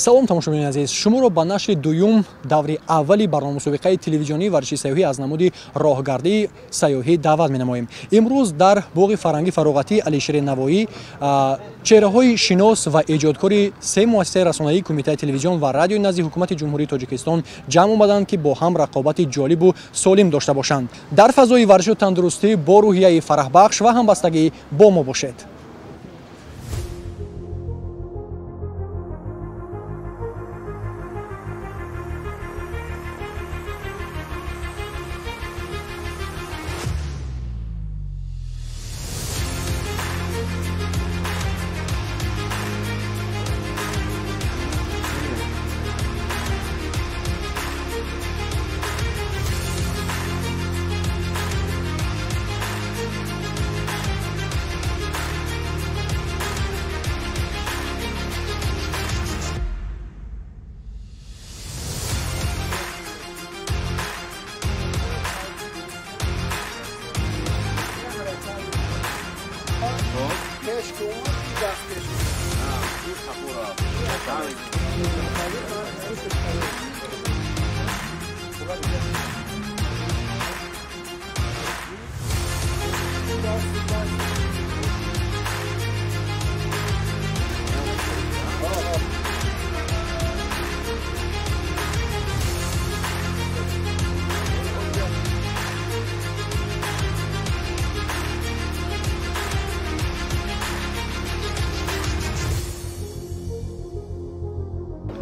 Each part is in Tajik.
Салом, тамошобинони азиз, шуморо ба нашри дуюм даври аввали барномамусобиқаи телевизионии варзиши сайёҳӣ аз намуди роҳгардии сайёҳӣ даъват менамоем. Имрӯз дар боғи фарҳангӣ фароғатии Алишери Навоӣ чеҳраҳои шинос ва эҷодкори се муассисаи расонаии Кумитаи телевизион ва радиои назди Ҳукумати Ҷумҳурии Тоҷикистон ҷамъ омаданд, ки бо ҳам рақобати ҷолибу солим дошта бошанд. Дар фазои варзишу тандурустӣ бо рӯҳияи фараҳбахш ва ҳамбастагӣ бо мо бошед.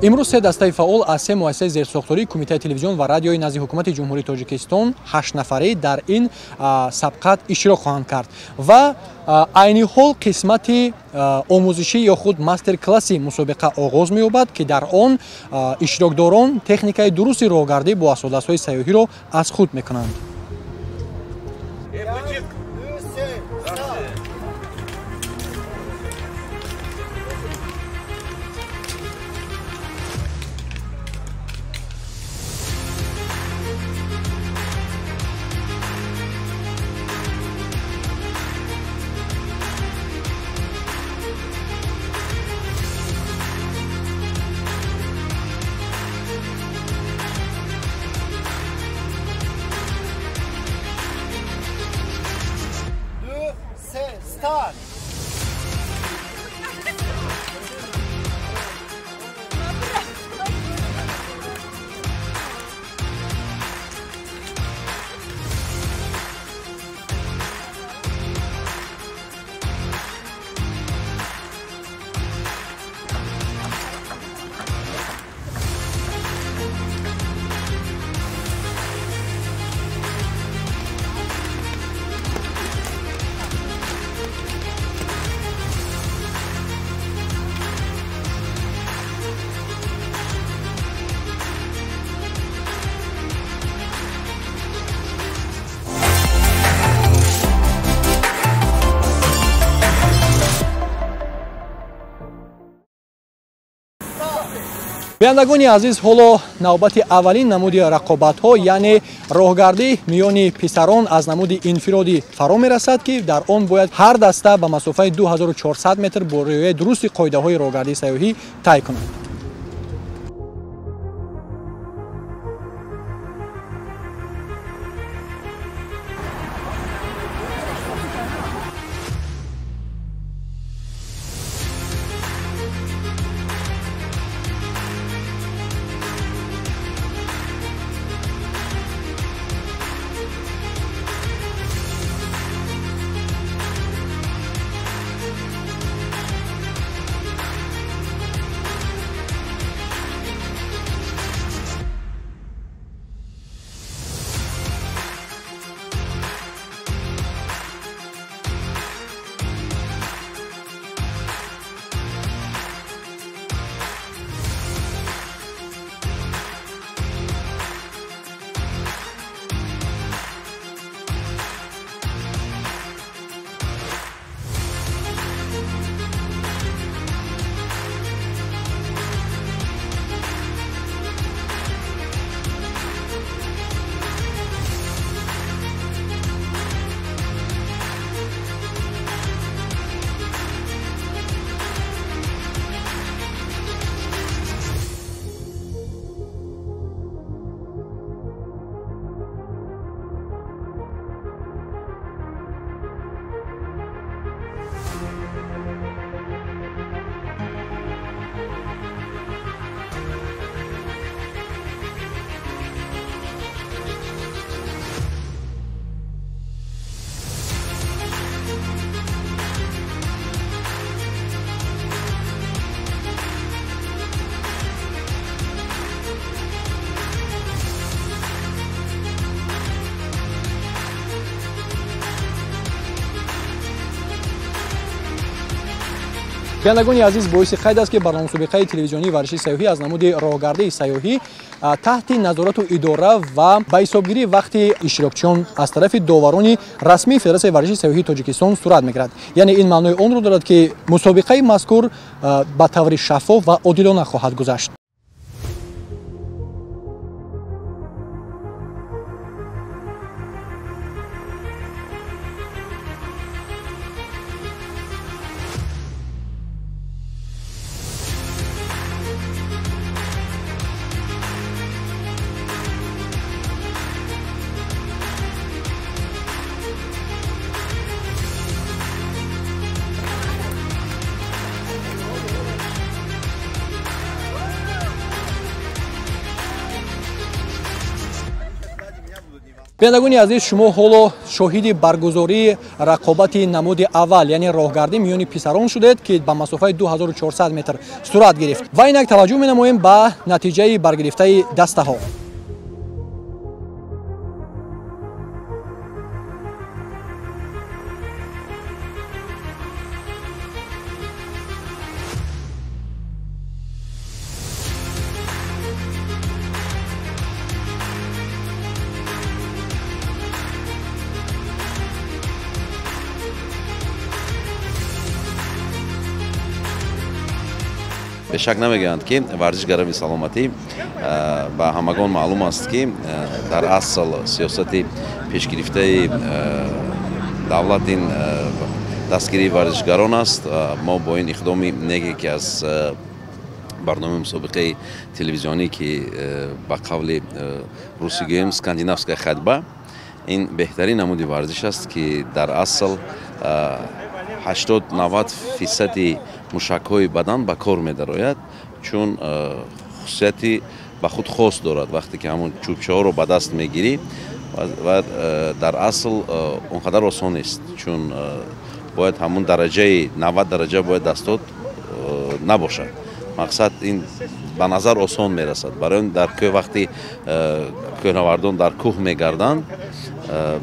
Имрӯз се дастаи фаъол аз се муассисаи зерсохтории Кумитаи телевизион ва радиои назди Ҳукумати Ҷумҳурии Тоҷикистон ҳаштнафарӣ дар ин сабқат иштирок хоҳанд кард ва айни ҳол қисмати омӯзишӣ ё худ мастер-класси мусобиқа оғоз меёбад, ки дар он иштирокдорон техникаи дурусти роҳгардӣ бо асодастҳои сайёҳиро аз худ мекунанд. Бинандагони азиз, ҳоло навбати аввалин намуди рақобатҳо, яъне роҳгардӣ миёни писарон аз намуди инфиродӣ фаро мерасад, ки дар он бояд ҳар даста ба масофаи 2400 метр бо риояи дурусти қоидаҳои роҳгардии сайёҳӣ тай кунад. Бинандагони азиз, боиси қайд аст, ки барномасобиқаи телевизионии варзиши сайёҳӣ аз намуди роҳгардии сайёҳӣ таҳти назорату идора ва ба ҳисобгирии вақти иштирокчиён аз тарафи доварони расмии Федератсияи варзиши сайёҳии Тоҷикистон сурат мегирад. Яъне ин маънои онро дорад, ки мусобиқаи мазкур ба таври шаффоф ва одилона хоҳад гузашт. Бинандагони азиз, шумо ҳоло шоҳиди баргузории рақобати намуди аввал, яъне роҳгардӣ миёни писарон шудед, ки ба масофаи 2400 метр сурат гирифт. Ва инак таваҷҷӯҳ менамоем ба натиҷаи баргирифтаи дастаҳо. Бешак намегӯянд, ки варзиш гарави саломатӣ. Ба ҳамагон маълум аст, ки дар асл сиёсати пешгирифтаи давлат ин дастгирии варзишгарон аст. Мо бо ин иқдоми неге, ки аз барномаи мусобиқаи телевизионӣ, ки ба қавли русӣ гӯем, скандинавская ходьба, ин беҳтарин намуди варзиш аст, ки дар асл 80-90 фисади мушакҳои бадан ба кор медарояд, чун хусусияти ба худ хос дорад. Вақте ки ҳамон чӯбчаҳоро ба даст мегирӣ, ва дар асл он қадар осон нест, чун бояд ҳамон дараҷаи 90 дараҷа бояд дастот набошад. Мақсад ин ба назар осон мерасад. Барои он дар кӯҳ вақти кӯҳнавардон дар кӯҳ мегарданд,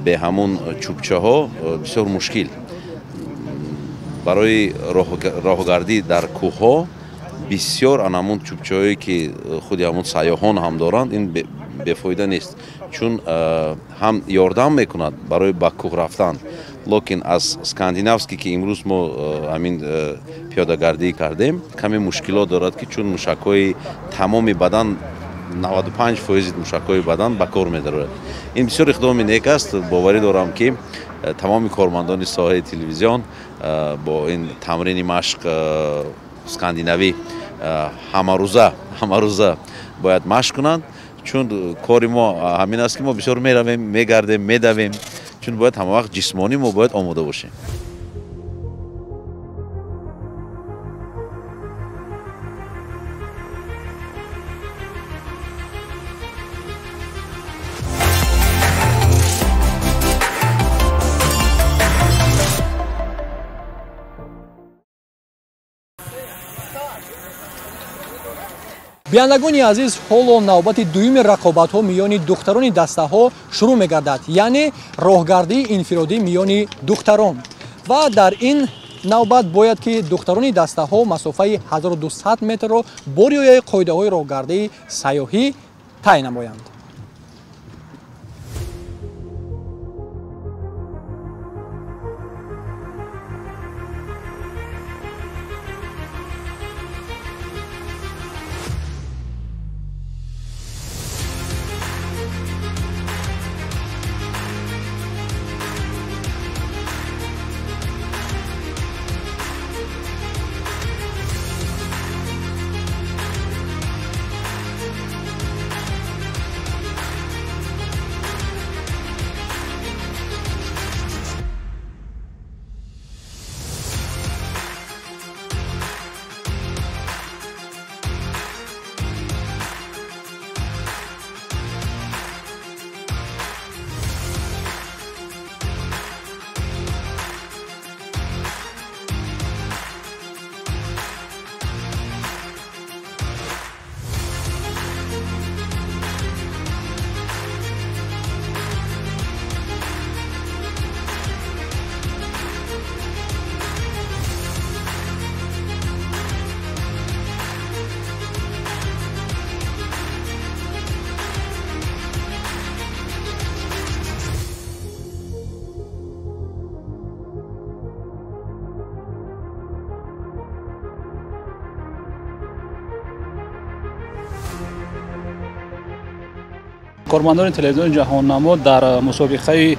бе ҳамон чӯбчаҳо бисёр мушкил. Барои роҳгардӣ дар кӯҳҳо бисёр анамун чӯбчаҳое, ки худи ҳамун сайёҳон ҳам доранд, ин бефоида нест, чун ҳам ёрдам мекунад барои ба кӯҳ рафтан. Лекин аз скандинавский, ки имрӯз мо ҳамин пиёдагардӣ кардем, каме мушкилот дорад, ки чун мушакҳои тамоми бадан, 95 фоизи мушакҳои бадан ба кор медарояд. Ин бисёр иқдоми нек аст. Боварӣ дорам, ки тамоми кормандони соҳаи телевизион бо ин тамрини машқ скандинавӣ ҳамарӯза бояд машқ кунанд, чун кори мо ҳамин аст, ки мо бисёр меравем, мегардем, медавем, чун бояд ҳама вақт ҷисмонӣ мо бояд омода бошем. Бинандагони азиз, ҳоло навбати дуюми рақобатҳо миёни духтарони дастаҳо шурӯъ мегардад, яъне роҳгардии инфиродӣ миёни духтарон. Ва дар ин навбат бояд, ки духтарони дастаҳо масофаи 1200 метрро бо риояи қоидаҳои роҳгардии сайёҳӣ тай намоянд. Кормандони телевизиони Ҷаҳоннамо дар мусобиқаи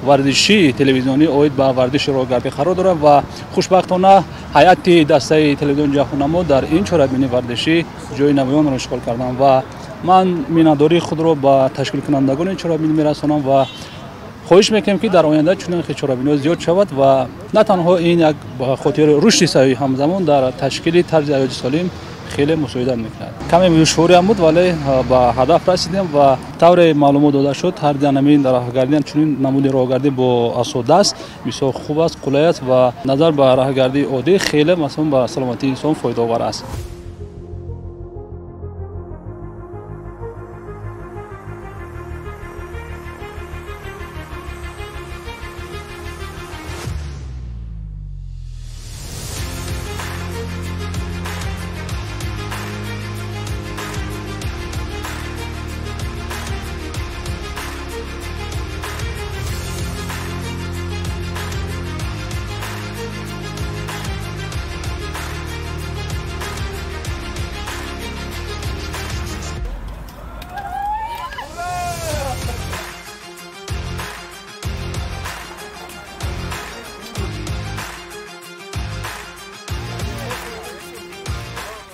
варзишии телевизионӣ оид ба варзиши роҳгардӣ қарор дорад ва хушбахтона ҳайати дастаи телевизиони Ҷаҳоннамо дар ин чорабинии варзишӣ ҷои намоёнро ишғол карданд ва ман миннатдории худро ба ташкилкунандагони чорабинӣ мерасонам ва хоҳиш мекунем, ки дар оянда чунин чорабиниҳо зиёд шавад ва на танҳо ин як ба хотири рушди сайёҳӣ, ҳамзамон дар ташкили тарзи ҳаёти солим хеле мусоидат мекунад. Каме душвориам буд, вале ба ҳадаф расидем ва тавре маълумот дода шуд, тарзи ҳамин роҳгардӣ, чунин намуди роҳгардӣ бо асодаст бисёр хуб аст, қулай аст ва назар ба роҳгардии оддӣ хеле масалан ба саломатии инсон фоидаовар аст.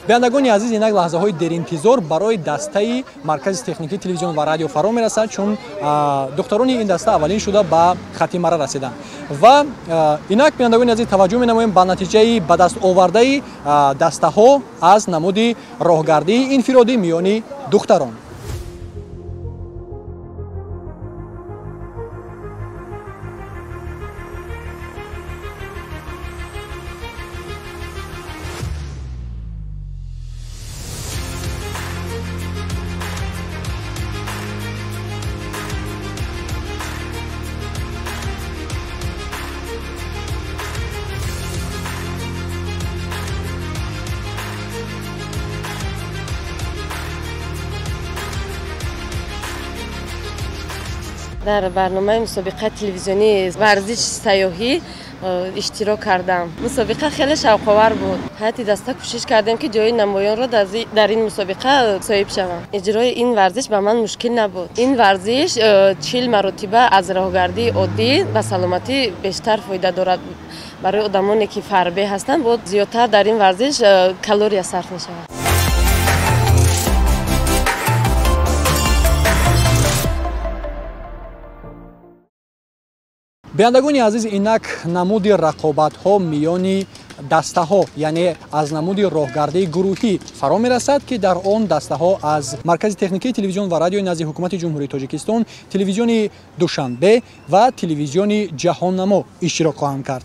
Бинандагони азиз, инак лаҳзаҳои деринтизор барои дастаи маркази техникии телевизион ва радио фаро мерасад, чун духтарони ин даста аввалин шуда ба хати мара расиданд. Ва инак бинандагони азиз, таваҷҷӯҳ менамоем ба натиҷаи ба даст овардаи дастаҳо аз намуди роҳгардии инфиродӣ миёни духтарон. Дар барномаи мусобиқаи телевизионии варзиши сайёҳӣ иштирок кардам. Мусобиқа хеле шавқовар буд. Ҳайати даста кӯшиш кардем, ки ҷои намоёнро дар ин мусобиқа соҳиб шавам. Иҷрои ин варзиш ба ман мушкил набуд. Ин варзиш 40 маротиба аз роҳгардии оддӣ ба саломатӣ бештар фоида дорад. Барои одамоне ки фарбе ҳастанд, боз зиёдтар дар ин варзиш калория сарф мешавад. Бинандагони азиз, инак намуди рақобатҳо миёни дастаҳо, яъне аз намуди роҳгардии гурӯҳӣ фаро мерасад, ки дар он дастаҳо аз маркази техникии телевизион ва радиои назди ҳукумати Ҷумҳурии Тоҷикистон, телевизиони Душанбе ва телевизиони Ҷаҳоннамо иштирок хоҳанд кард.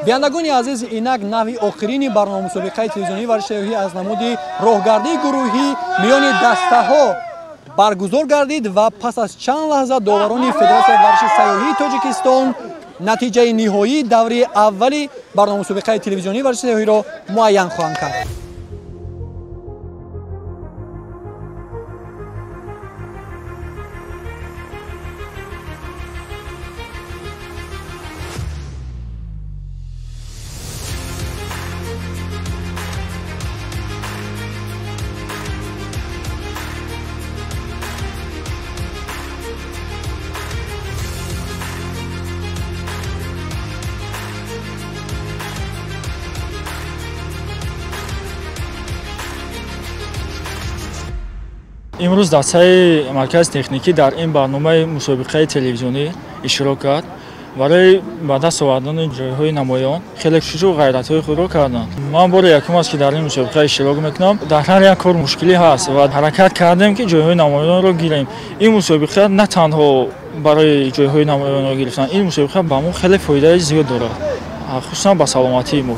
Бинандагони азиз, инак нави охирини барнома мусобиқаи телевизионии варзиши сайёҳӣ аз намуди роҳгардии гурӯҳӣ миёни дастаҳо баргузор гардид ва пас аз чанд лаҳза доварони Федератсияи варзиши сайёҳии Тоҷикистон натиҷаи ниҳоии даври аввали барнома мусобиқаи телевизионии варзиши сайёҳиро муайян хоҳанд кард. Имрӯз дастаи маркази техникӣ дар ин барномаи мусобиқаи телевизионӣ иштирок кард. Барои ба даст овардани ҷойҳои намоён хеле кӯшишу ғайратҳои худро карданд. Ман бори якум аст, ки дар ин мусобиқа иштирок мекунам. Дар ҳар як кор мушкилӣ ҳаст ва ҳаракат кардем, ки ҷойҳои намоёнро гирем. Ин мусобиқа на танҳо барои ҷойҳои намоёнро гирифтан, ин мусобиқа ба мо хеле фоидаи зиёд дорад, хусусан ба саломатии мо.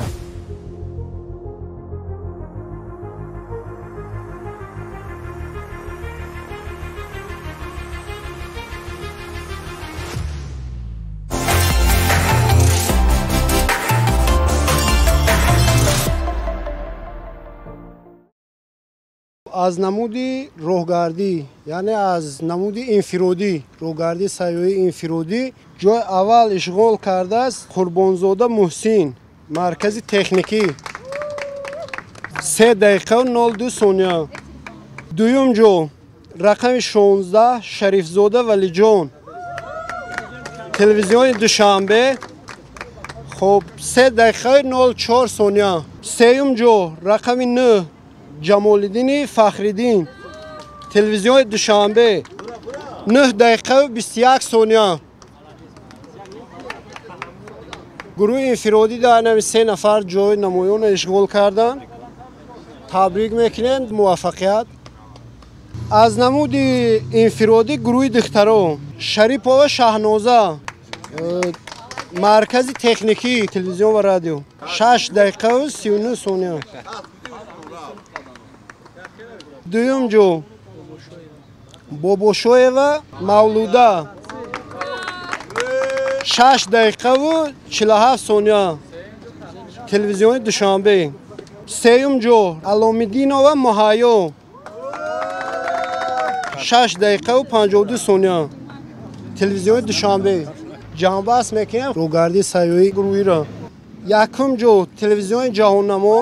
Аз намуди роҳгардӣ, яъне аз намуди инфиродӣ, роҳгардии сайёҳии инфиродӣ ҷои аввал ишғол кардааст Қурбонзода Муҳсин, маркази техникӣ, 3 дақиқаву 02 сония. Дуюм ҷо рақами 16 Шарифзода Валиҷон, телевизиони Душанбе, хоб 3 дақиқаи 04 сония. Сеюм ҷо рақами 9 Ҷамолиддини Фахриддин, телевизиони Душанбе, 9 дақиқаву 21 сония. Гурӯҳи инфиродӣ дар нави 3 нафар ҷои намоёнро ишғол карданд. Табрик мекунем, муваффақият. Аз намуди инфиродӣ гурӯҳи духтаро Шарипова Шаҳноза, маркази техникӣ, телевизион ва радио, 6 дақиқаву 39 сония. Дуюм ҷо Бобошоева Мавлуда, 6 дақиқаву 47 сония, телевизиони Душанбе. Сеюм ҷо Аломиддинова Муҳайё, 6 дақиқаву 52 сония, телевизиони Душанбе. Ҷамъбаст мекунем роҳгардии сайёҳии гурӯҳиро. Якум ҷо телевизиони Ҷаҳоннамо,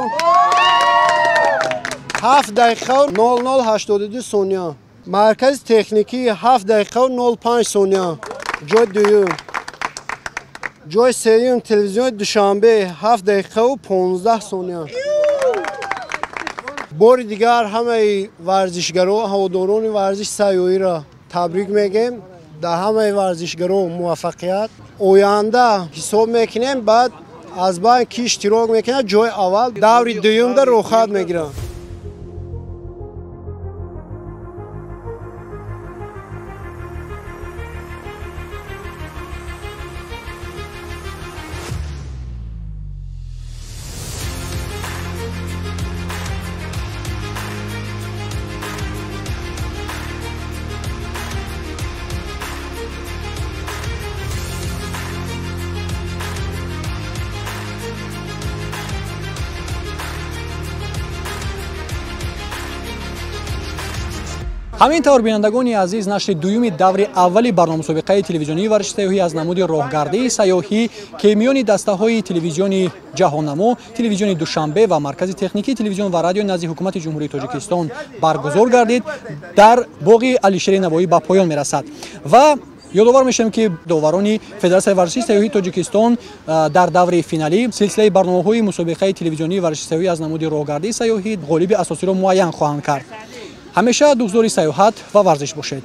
7 дақиқаву 0082 сония. Маркази техникӣ 7 дақиқаву 05 сония, ҷои дуюм. Ҷои сеюм телевизиони Душанбе, 7 дақиқаву 15 сония. Бори дигар ҳамаи варзишгаро, ҳаводорони варзиши сайёҳиро табрик мегӯем. Дар ҳамаи варзишгаро муваффақият. Оянда ҳисоб мекунем, баъд аз байн ки иштирок мекунад, ҷои аввал даври дуюмда роҳхат мегиранд. Ҳамин тавр, бинандагони азиз, нашри дуюми даври аввали барномамусобиқаи телевизионии варзиши сайёҳӣ аз намуди роҳгардии сайёҳӣ, ки миёни дастаҳои телевизиони Ҷаҳоннамо, телевизиони Душанбе ва Маркази техникии телевизион ва радио назди Ҳукумати Ҷумҳурии Тоҷикистон баргузор гардид, дар боғи Алишери Навоӣ ба поён мерасад. Ва ёдовар мешавем, ки доварони Федератсияи варзиши сайёҳии Тоҷикистон дар даври финалӣ силсилаи барномаҳои мусобиқаи телевизионии варзиши сайёҳӣ аз намуди роҳгардии сайёҳӣ ғолиби асосиро муайян хоҳанд кард. Ҳамеша дӯстдори сайёҳат ва варзиш бошед.